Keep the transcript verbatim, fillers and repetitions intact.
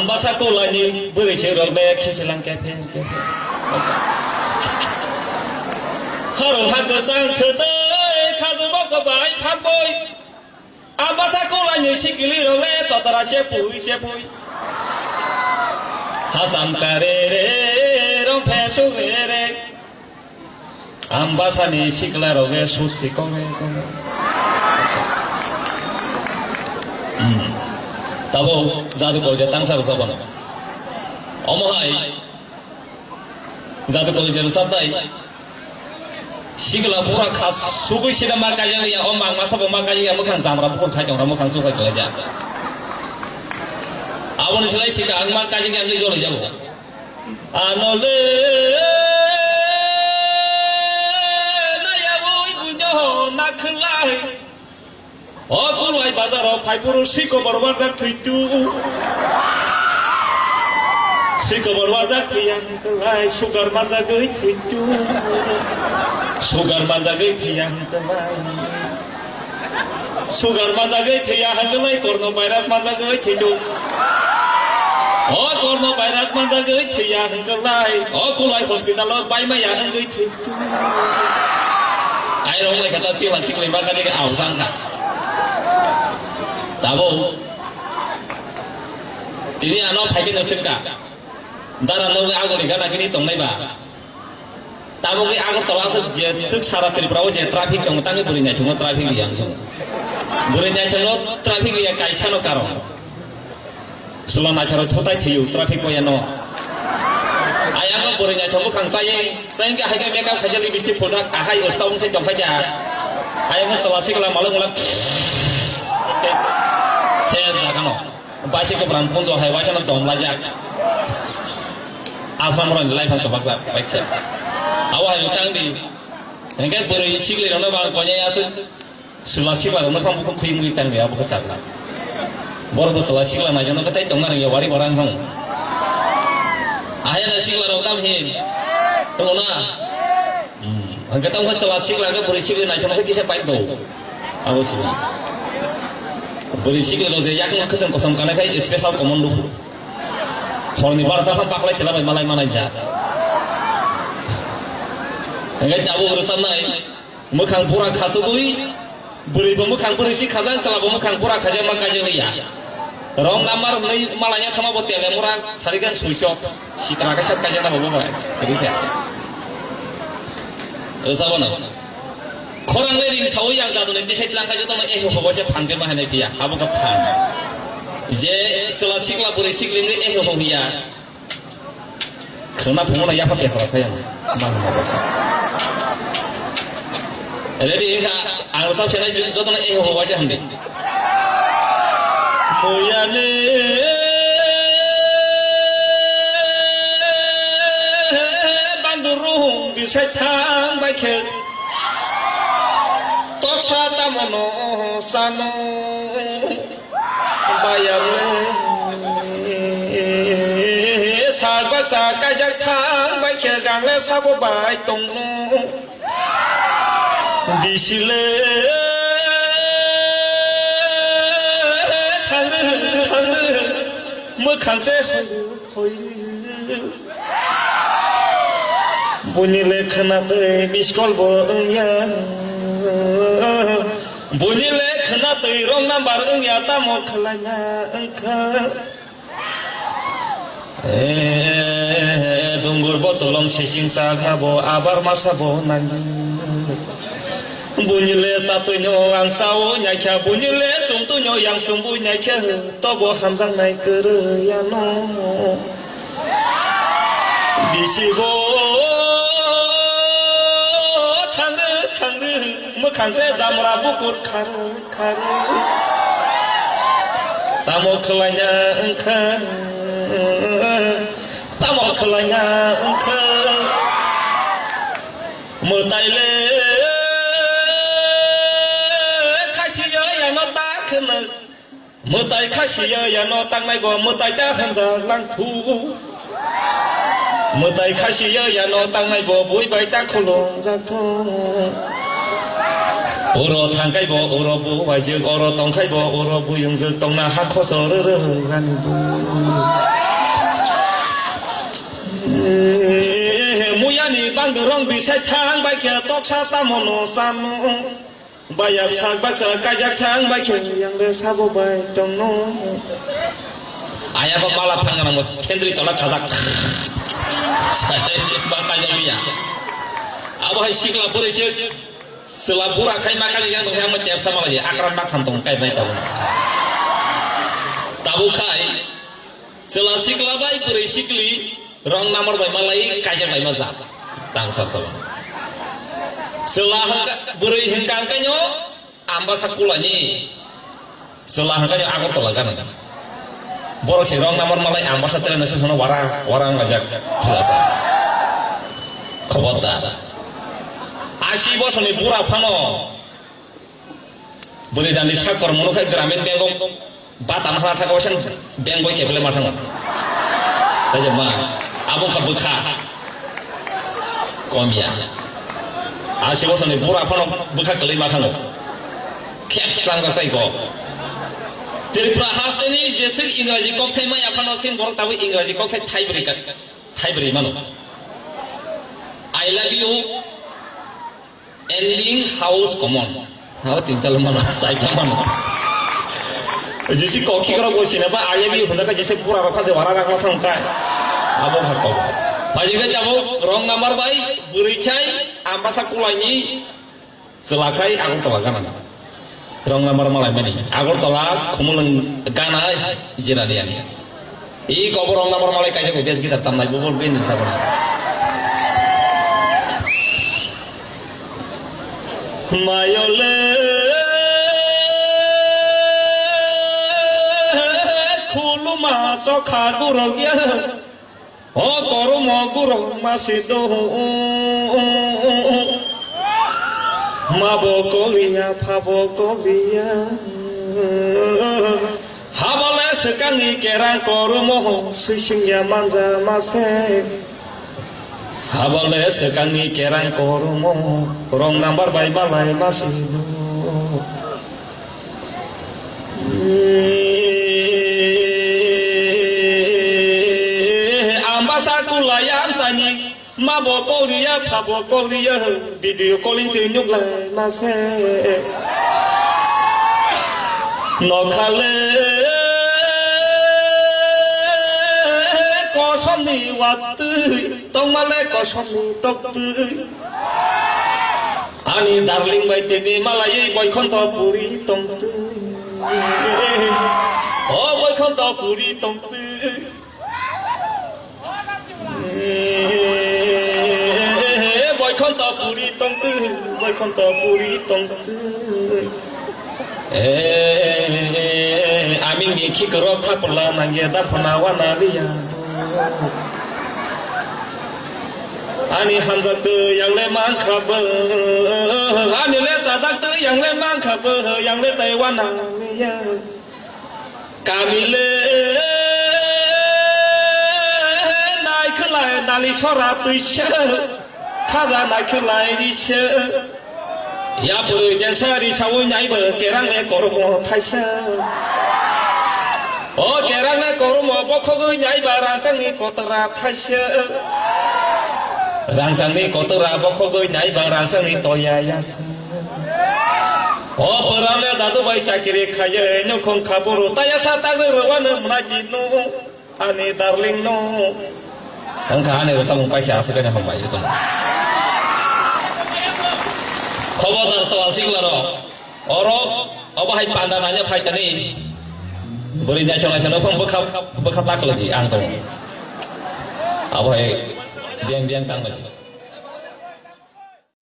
Basa kulaini bwrwi se rok le khichilang kephe kephe. Harong ha kwchang swtwi khajuma kwbai phakboi. Ambasa kulaini sikili rok le totara se phui se phui. Hasam kare re rong phe su re re. Ambasani sikla roge sut si kome kome. Hmm. Tabo jadu kolje tangsa rwsabano. Omo hai jadu kolje rwsabdai. Sikla pura khasugwi sida ma kajang ya, o mang masa bo ma kajang ya, mukhang jamra bukur khai tongra, mukhang sukhai kalaija. Aboni silai sika ang ma kajang ya, ang jolai jago. Ano le nayabui bujo nakhwlai. O kulai bazaro phai phuru sikobor wajak thwitu. Sikobor wajak thwiya hwnkhlai sugar manjagwi thwitu. Sugar manjagwi thwiya hwnkhlai. Sugar manjagwi thwiya hwnkhlai, corona virus manjagwi thwitu. O corona virus manjagwi thwiya hwnkhlai, o kulai hospital o baimaya wngwi thwitu. Ai rong lai kata sikla sikli ma kani ke awsang kha. Tabo. Tini ano phaikhe no sengkha. Dara no agoni gana gini tongnai ba. Tamo ke Agartala se je suk sara Tripura o je traffic tong tang buri nai thungo traffic liya ang sung. Buri nai thungo traffic liya kaisa no karon. Sula nai tharo thutai thiu traffic ko yano. Ayang buri nai thungo khang sai sai ke hai ke makeup khajali bisti phulthak ahai usta ung se tong khaja. Ayang sala sikla malak malak. Se jagano. Baisi kwbram punjo hai waisa no dom lajak. Aphang roni lai phang kwbak jak bai khe. Abo hai tang di. Hingke bwrwi sikli rok no bang konya aswk. Sula sikla rok no phang bukhuk khuyung ri tang di abo khe sakla. Bor bo sula sikla nai jono khe tai tong na rwngya wari borang thang. Ahai na sikla rok tam hin. Tong na. Hmm. Hingke tam khe sula sikla khe bwrwi sikli nai jono khe kisa pai do. Abo sini. Bwrwi sikli rok je yakung khwtwng kosom kana khai special commando. Horni barota khan paklai sela bai malai manai ja. Hingke abo rwchapnai mwkhang pura khasugwi, bwrwi bo mwkhang bwrwi si khajak sala bo mwkhang pura khajak ma kaijak liya. Wrong number nwi malai ya thama bo tele mura sarigan switch off sitra kaisa kaijak na bo bai. Risa. Rwchapno. Khorang le ring sawi yang jaduni tisai tlang kha joto no eho hobo se phan ke ma hanai piya. Abo kha phan. Je sela sikla bwrwi sikli ni eho ho hiya. Khna phungo na yapa pe khara khaya. Mang ma sa. Ready ka ang sa se na joto no eho hobo se hande. Moyane bandurung bisai thang bai khe. Toksa tamono sano bayamle. Sak baksa kaijak thang bai khe gangle sabo bai tongno. Bisile thangrwk thangrwk mwkhang se hoirwk hoirwk. Buini le khwnatwi miss call bo wngya. Buini le khwnatwi wrong number wngya, tamo khwlaina wngkha. Eh, dungur bosolong sising sakma bo abar masa bo nangi. Buini le satwi no ang sao nyaikha, buini le sumtwi no yang sumbu nyaikha, tobo hamjaknai kwrwi ano. Bisi bo thangrwk thangrwk mwkhang se jamra bukur kharwk kharwk. Tamo khwlaina wngkha, tamo khwlaina wngkha. Mwtai le khasiyo yano ta khwnwk. Mwtai khasiya yano tangnai bo mwtai ta hamjak lang thu. Mwtai khasiya yano tangnai bo bui bai ta khulum jak thu. Oro thangkhai bo, oro bo waijwk, oro tongkhai bo, oro buyungjwk, tongna ha khosor rwrwgani bo. Muyani bangdo rong bisai thang bai khe toksa tamo no sano. Bayap sak baksa kaijak thang bai khe yang le sabo bai tongno. Aya bo mala phang nang bo thendri tola khajak. Ba kaijak ya. Abo hai sikla bwrwi se. Chwla bura khai ma kali yang dong yang ma tepsa malai akran ma kham tong kai nai tabuk. Tabuk khai chwla sikla bai bwrwi sikli rong namar bai malai kaijak lai ma ja. Tang sar sabo. Chwla hwnkha bwrwi hwnkha hwnkhe no ambasa kulani. Chwla hwnkhe Agartala gana. Borok se rong namar malai ang basa tere nasa sono wara, wara wng laijak. Khulasa. Khobor da. Asi bosoni bura phano. Bwrwi dani sakor munu khai Gramin Bank o bata ma thang thang waisa bank boi kebele ma thango. Sai ma abo kha bwkha. Komya. Asi bosoni bura phano bwkha kwlwi ma thango. Khep tlangjak tai go. Tripura hasteni jeswk Ingraji kokthai maya phano sin borok tabuk Ingraji kokthai thaibrwi ka, thaibrwi mano. I love you, ending house common. Hao tintal mano, saita mano. Jisi kokhi koro bo sina ba I love you hunda ka jisi pura rokha se wara rakha thang kai. Abo kha kok. Pajik dai tabuk rong namar bai bwrwi khai ambasa kulaini. Chwla khai Agartala gana. Rong namar malai mani. Agartala Khumulwng gana jera liani. I kobo rong namar malai kaisa ko bass guitar tamnai bo bol bini sabana. Mayole khuluma sokha gurogya. O korumo gurung masi do. Mabo koriya, phabo koriya. Habole swkangni kerang korumo, swisingya manja mase. Habole swkangni kerang korumo, rong nambar bai malai masi do. Ambasa kulai amsani, mabo koriya, phabo koriya, video calling twi nuklai mase. Nokhale kosomni watwi, tongmale kosomni toktwi. Ani darling bai tini malai boikhonto puri tongtwi. O boikhonto puri tongtwi. Boikhonto puri tongtwi, boikhonto puri tongtwi. Eh, ami mikhi korok thapla nangya da phana wana liya. Ani hamjak twi yang le mankha bo, ani le sajak twi yang le mankha bo, yang le tai wana liya. Kami le naikhwlai nali sora twisa, khaja naikhwlai risa. Yapri densa risawi naiba kerang le kormo thaisa. O kerang le kormo bokhogwi naiba rangsangni kotora thaisa. Rangsangni kotora bokhogwi naiba rangsangni toya yasa. O pwrang le jadu bai chakiri khaiye nukhung khaburu taya sa tagri rwano mwnai di nu. Ani darling no. Wngkha ani rwchapmung paikha aswk ani hambai jotono. Khobodar sala sikla rok. Oro obo hai panda nanya phaitani. Bwrwi naithok naithok no phang bwkha bwkha taklai di ang tongo. Abo hai biyang biyang tangbai.